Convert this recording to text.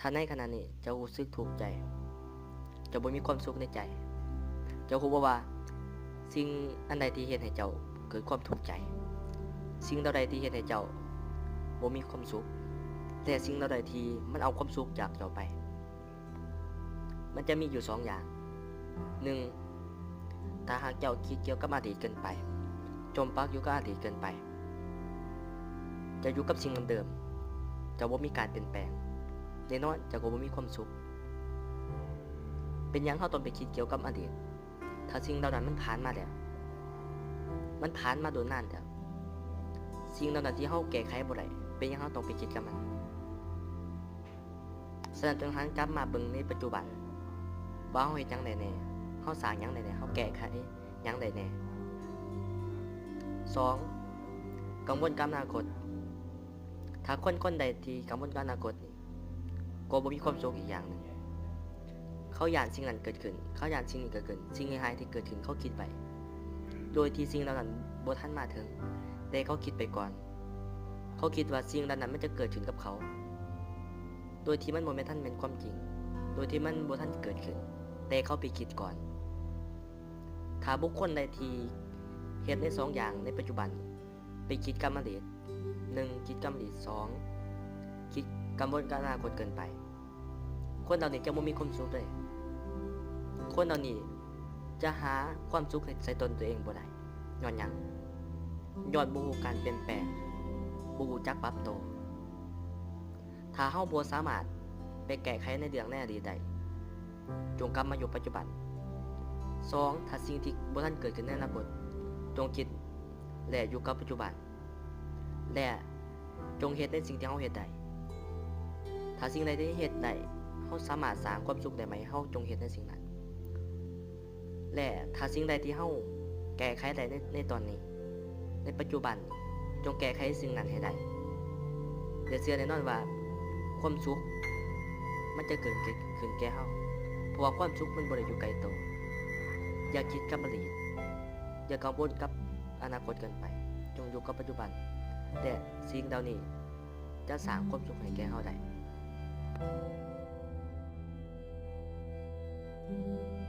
ຖ້າໃນຂະນະນີ້ເຈົ້າຮູ້ສຶກທຸກໃຈ, ເຈົ້າບໍ່ມີຄວາມສຸກໃນໃຈ, ເຈົ້າຮູ້ບໍ່ວ່າສິ່ງອັນໃດທີ່ເຮັດໃຫ້ເຈົ້າເກີດຄວາມທຸກໃຈ? ສິ່ງແນວໃດທີ່ເຮັດໃຫ້ເຈົ້າບໍ່ມີຄວາມສຸກ ແລະ ສິ່ງແນວໃດທີ່ມັນເອົາຄວາມສຸກຈາກເຈົ້າໄປ? ມັນຈະມີຢູ່ສອງຢ່າງ. ໜຶ່ງ, ຖ້າຫາກເຈົ້າຄິດກ່ຽວກັບອະດີດເກີນໄປ, ຈົມປັກຢູ່ກັບອະດີດເກີນໄປ, ເຈົ້າຢູ່ກັບສິ່ງເດີມໆ, ເຈົ້າບໍ່ມີການປ່ຽນແປງ, ແນ່ນອນເຈົ້າກໍບໍ່ມີຄວາມສຸກ. ເປັນຫຍັງເຮົາຕ້ອງໄປຄິດກ່ຽວກັບອະດີດ? ຖ້າສິ່ງເຫຼົ່ານັ້ນມັນຜ່ານມາແລ້ວ, ມັນຜ່ານມາດົນນານແລ້ວ, ສິ່ງເຫຼົ່ານັ້ນທີ່ເຮົາແກ້ໄຂບໍ່ໄດ້, ເປັນຫຍັງເຮົາຕ້ອງໄປຄິດກັບມັນ? ສະນັ້ນ ຈົ່ງຫັນກັບມາເບິ່ງໃນປັດຈຸບັນ ວ່າເຮົາເຮັດຫຍັງໄດ້ແດ່, ເຮົາສ້າງຫຍັງໄດ້ແດ່, ເຮົາແກ້ໄຂຫຍັງໄດ້ແດ່. ສອງ, ກັງວົນກັບອະນາຄົດ. ຖ້າຄົນຄົນໃດທີ່ກັງວົນກັບອະນາຄົດນີ້ ກໍບໍ່ມີຄວາມສຸກອີກຢ່າງໜຶ່ງ. ເຂົາຢ້ານສິ່ງນັ້ນເກີດຂຶ້ນ, ເຂົາຢ້ານສິ່ງນີ້ເກີດຂຶ້ນ, ສິ່ງຮ້າຍໆທີ່ເກີດຂຶ້ນເຂົາຄິດໄວ້ ໂດຍທີ່ສິ່ງເຫຼົ່ານັ້ນບໍ່ທັນມາເຖິງ, ແຕ່ເຂົາຄິດໄປກ່ອນ. ເຂົາຄິດວ່າສິ່ງເຫຼົ່ານັ້ນມັນຈະເກີດຂຶ້ນກັບເຂົາ ໂດຍທີ່ມັນບໍ່ແມ່ນ ທັນແມ່ນຄວາມຈິງ, ໂດຍທີ່ມັນບໍ່ທັນເກີດຂຶ້ນ, ແຕ່ເຂົາໄປຄິດກ່ອນ. ຖ້າບຸກຄົນໃດທີ່ເຮັດໃນສອງຢ່າງໃນປັດຈຸບັນ, ໄປຄິດກັບອະດີດ, ໜຶ່ງ ຄິດກັບອະດີດ, ສອງ ຄິດກັງວົນກັບອະນາຄົດເກີນໄປ, ຄົນເຫຼົ່ານີ້ຈະບໍ່ມີຄວາມສຸກເລີຍ. ຄົນເຫຼົ່ານີ້ຈະຫາຄວາມສຸກໃຫ້ໃສ່ຕົນຕົວເອງບໍ່ໄດ້. ຍ້ອນຫຍັງ? ຍ້ອນບໍ່ຮູ້ການປ່ຽນແປງ, ບໍ່ຮູ້ຈັກປັບໂຕ. ຖ້າເຮົາບໍ່ສາມາດໄປແກ້ໄຂໃນເລື່ອງໃນອະດີດໄດ້, ຈົ່ງກັບມາຢູ່ປັດຈຸບັນ. ສອງ, ຖ້າສິ່ງທີ່ບໍ່ທັນເກີດຂຶ້ນໃນອະນາຄົດ, ຈົ່ງຄິດ ແລະ ຢູ່ກັບປັດຈຸບັນ ແລະ ຈົ່ງເຮັດໃນສິ່ງທີ່ເຮົາເຮັດໄດ້. ຖ້າສິ່ງໃດທີ່ເຮັດໄດ້, ເຮົາສາມາດສ້າງຄວາມສຸກໄດ້ໃໝ່, ເຮົາຈົ່ງເຮັດໃນສິ່ງນັ້ນ. ແລະ ຖ້າສິ່ງໃດທີ່ເຮົາແກ້ໄຂໄດ້ໃນ, ໃນຕອນນີ້, ໃນປັດຈຸບັນ, ຈົ່ງແກ້ໄຂສິ່ງນັ້ນໃຫ້ໄດ້. ແລະ ເຊື່ອແນ່ນອນວ່າຄວາມສຸກມັນຈະເກີດຂຶ້ນແກ່ເຮົາ, ເພາະວ່າຄວາມສຸກມັນບໍ່ໄດ້ຢູ່ໄກໂຕ. ຢ່າຄິດກັບອະດີດ, ຢ່າກັງວົນກັບອະນາຄົດເກີນໄປ. ຈົ່ງຢູ່ກັບປັດຈຸບັນ, ແລະ ສິ່ງເຫຼົ່ານີ້ຈະສ້າງຄວາມສຸກໃຫ້ແກ່ເຮົາໄດ້. ເ